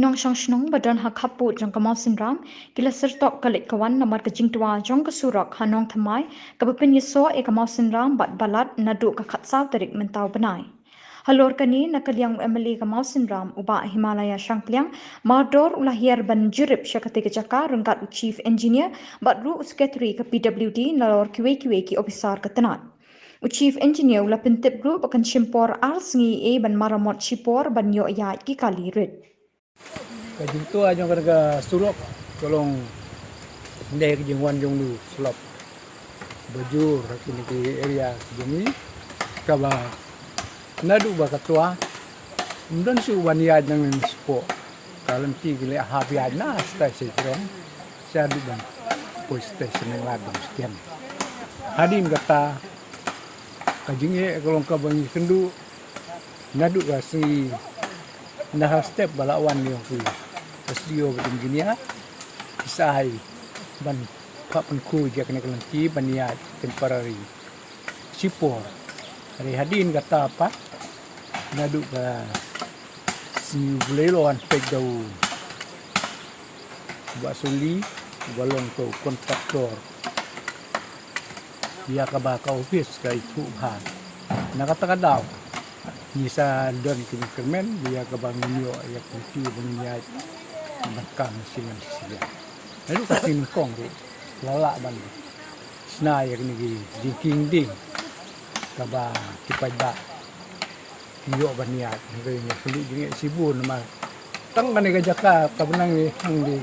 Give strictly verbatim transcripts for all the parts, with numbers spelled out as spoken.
Nongshong shnong ba don ha khappud jong ka Mawsynram ki la syrtok ka leit ka wan namar ka jingtwa jong ka surok ha Nongthymmai kaba pynïasoh ïa ka Mawsynram bad Balat naduh ka khatsaw tarik mynta u bnai. Halor kane, na ka liang u M L A ka Mawsynram, u Bah Himalaya Shangpliang, mardor u la hiar ban jurip sha katei ka jaka ryngkat u Chief Engineer bad ruh u Secretary ka P W D nalor kiwei kiwei ki ophisar ka tnat. U Chief Engineer u la pyntip ruh ba kan shim por ar sngi ei ban maramot shipor ban ïoh ïaid ki kali rit. Ka jingtwa jong ka surok ka long ne ka jingwan jong u slap bajur ha kine ki area jong ngi, kaba naduh ba ka twa ym don shuh ban ïaid nang nang shuh. Ka lynti ki leh hap ïaid na station jong shaduh ban poi station nang lad ban scan. Hadien kata ka jingeh ka long kaba ngi kynduh naduh ka sngi na ha step ba la wan ïa ki S D O bad engineer ki sa ai ban phah pynkhuid ïa kane ka lynti ban ïaid temporary shipor. Hynrei hadien kata pat naduh ka sngi U Blei la wan peit da u Bah Suli uba long ka u kontraktor ïa kaba ka office ka ithuh bha. Na kata ka daw ngi sa don ki jingkyrmen ïa kaba ngin ïoh ïa ka lynti ba ngin ïaid ban kam shisien shisien. Naduh ka sngi nyngkong ruh la lah ban shna ïa kine ki jingkieng dieng kaba ki paidbah ki ïoh ban ïaid. Hynrei ngi kynduh jingeh shibun namar tang kane ka jaka kaba nang ïa hangne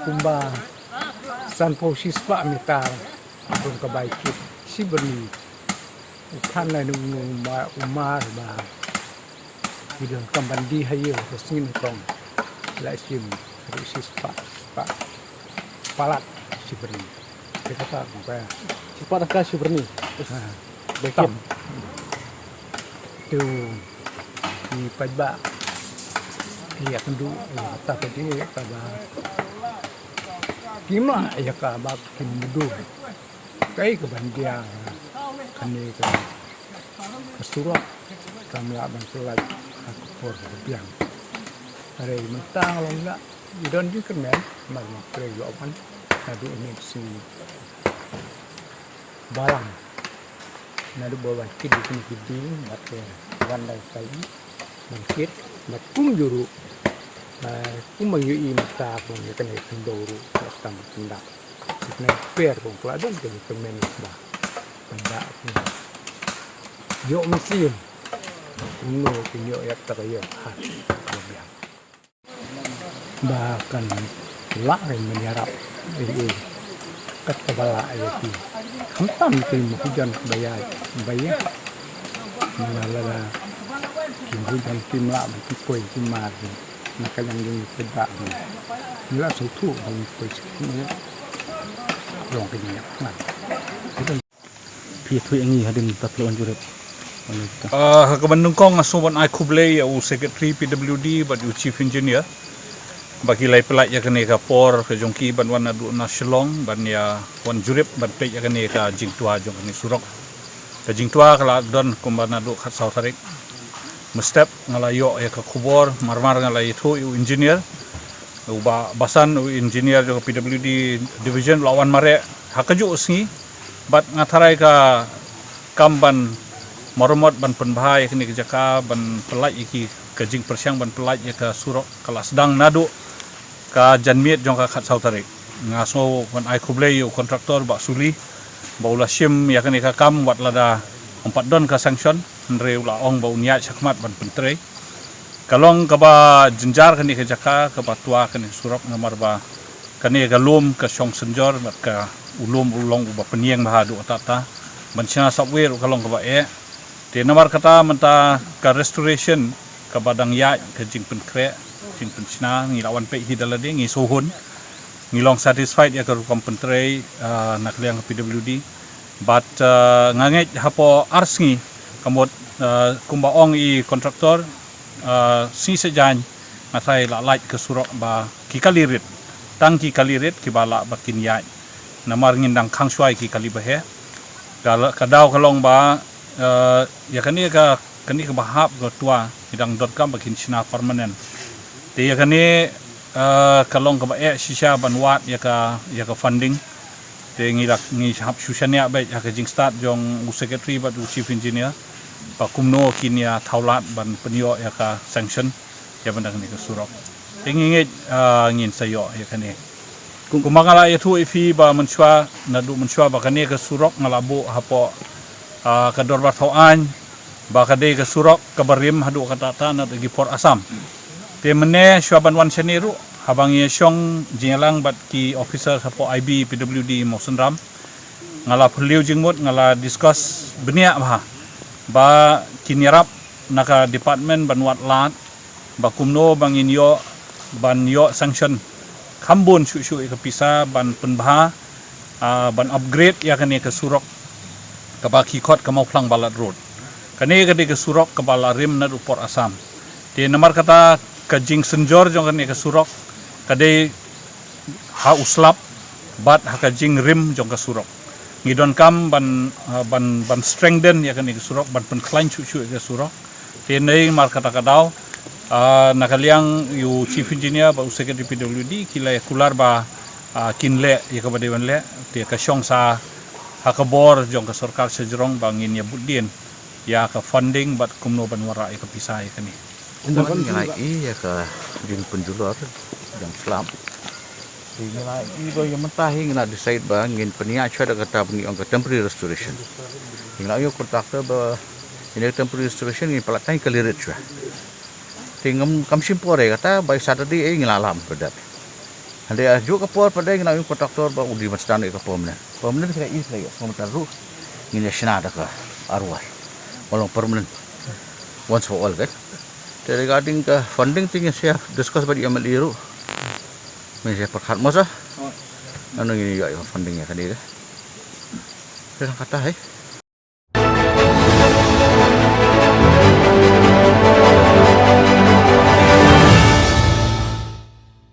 kumba sanphew shispah mitar. Kum ka bai kit shi byrni u khan lai u ma u mar ba ki donkam ban die ha ïew ka sngi nyngkong. La shim haduh shispah, shispah palat shi byrni. Te kata kumba Shispah tyngka shi byrni. Ha. Bai tam. Tu i paidbah ki ïakynduh ïa kata ka jingeh kaba kim lah ïa kaba kim mudui. Kaei kaban dia kane ka, ka surok kam lah ban pyllait ha ka por kaba biang. Hynrei mynta nga long lah i don jingkyrmen namar nga trei ïoh ban naduh mynne ka sngi Balang. Naduh ba wan kit ïa kine ki dieng bad ka wan dang kali ban kit bad kumjuh ruh, eh, kumba ngi ïohi mynta ba ïa kane ka khyndew ruh ka tang kyndak. Kane per ba ka la don ka jingkyrmen ba ban da ïoh mynsiem kumno kin ïoh ïa kata ka ïoh hat ba biang. Ba kan lah kan ban ïarap ei ei kat kaba lah ïa ki. Khamtam ki mawjong ba ïa ba ïa na la la ki mawjong kim lah ba ki poi ki mar na ka liang jong ki ba ni la sngewthuh ba ki poi ki mar. Long ki ïa na. Phi ïathuh ïa ngi hadien ba phi la wan jurip. Ah, ha kaba nyngkong nga sngewbha ban ai khublei ïa u Secretary P W D bad u Chief Engineer ba ki la pyllait ïa kane ka por ka jong ki ban wan naduh na Shillong ban ïa wan jurip ban peit ïa kane ka jingtwa jong kane surok. Ka jingtwa ka la don kumba naduh khatsaw tarik. Mynstep nga la ïoh ïa ka khubor, marmar nga la ïathuh ïa u engineer. U Bah Basan, u engineer jong ka P W D division, la wan mareh ha kajuh sngi. Bad nga tharai ka kam ban maramot, ban pynbha ïa kane ka jaka, ban pyllait ïa ki, ka jingpyrshang ban pyllait ïa ka surok ka la sdang naduh ka janmiet jong ka khatsaw tarik. Nga sngew ban ai khublei ïa u kontraktor Bah Suli ba u la shim ïa kane ka kam wat lada ym pat don ka sanction, hynrei u la ong ba un ïaid shakhmat ban pyntrei. Ka long kaba jynjar kane ka jaka kaba twa kane surok namar ba kane ka lum ka shong synjor bad ka u lum u long uba pynïeng bha haduh katta katta. Ban shna sap wer ka long kaba eh. Te namar kata mynta ka restoration kaba dang ïaid ka jingpynkhreh, jingpynshna, ngi la wan peit hi da lade, ngi sngewhun. Ngi long satisfied ïa ka rukom pyntrei, ah, na ka liang ka P W D. Bad, ah, nga ngeit hapoh ar sngi ka mut, ah, kumba ong i kontraktor, ah, sngi Saitjaiñ nga tharai la lait ka surok ba ki kali rit. Tang ki kali rit kiba lah ba kin ïaid. Namar ngin dang khang shuwa ïa ki kali ba heh. Ka, ka daw ka long ba, eh, ïa kane ka, kane kaba hap ka twa, ngi dang donkam ba kin shna permanent. Te ïa kane, ah, ka long kaba eh shisha ban wad ïa ka, ïa ka funding. Te ngi la, ngi hap shu shaniah beit ha ka jingstad jong u secretary bad u chief engineer ba kumno kin ïa thaw lad ban pynïoh ïa ka sanction ïa ban da kane ka surok. Te ngi ngeit, ah, ngin sa ïoh ïa kane. Kum- Kumba nga la ïathuh ïa phi ba mynshuwa, naduh mynshuwa ba kane ka surok nga la buh hapoh, ah, ka dorbar thaw aiñ, ba ka dei ka surok kaba rim haduh katta katta na ki por Assam. Te mynne shuwa ban wan shane ruh, haba ngi ïa shong jingïalang bad ki officer hapoh I B P W D Mawsynram, nga la phylliew jingmut, nga la discuss bniah bha ba kin ïarap na ka department ban wad lad ba kumno ba ngin ïoh, ban ïoh sanction kham bun shuh shuh ïa ka pisa ban pynbha, ah, ban upgrade ïa kane ka surok kaba ki khot ka Mawphlang Balat Road. Kane ka dei ka surok kaba la rim naduh por Assam. Te namar kata ka jingsynjor jong kane ka surok ka dei ha u slap bad ha ka jingrim jong ka surok. Ngi donkam ban, ah, ban, ban strengthen ïa kane ka surok, ban pynkhlaiñ shuh shuh ïa ka surok. Te namar kata ka daw, ah, na ka liang u chief engineer bad u secretary P W D ki la kular ba, ah, kin leh ïa kaba dei ban leh. Te ka shong sa ha ka bor jong ka sorkar shajrong ba ngin ïa bud dien ïa ka funding bad kumno ban wanrah ïa ka pisa ïa kane. Ngi la ïoh ïa ka jingpynjulor jong slap. Te ngi la ïoh ba ïa mynta hi ngi la decide ba ngin pynïaid shuwa da kata ba ngi ong ka temporary restoration. Ngi la ïoh contractor ba ïa ka temporary restoration ngin palat tang ka lirit shuwa. Te ngam, kam shim por ïa kata, by Saturday ei ngi la lam pat dep. Hynrei ha juh ka por pat dei ngi la ïoh contractor ba u dei ban sdang ïa ka permanent. Permanent ka ïa ka ïa permanent ruh ngin ïa shna da ka arwar. Ba long permanent once for all kan. Te regarding ka funding te ngin sa discuss bad ïa M L A ruh. Ngin sa pyrkhat mo sa. Nangno ngin ïoh ïa funding ïa kane ka. Te tang kata hi.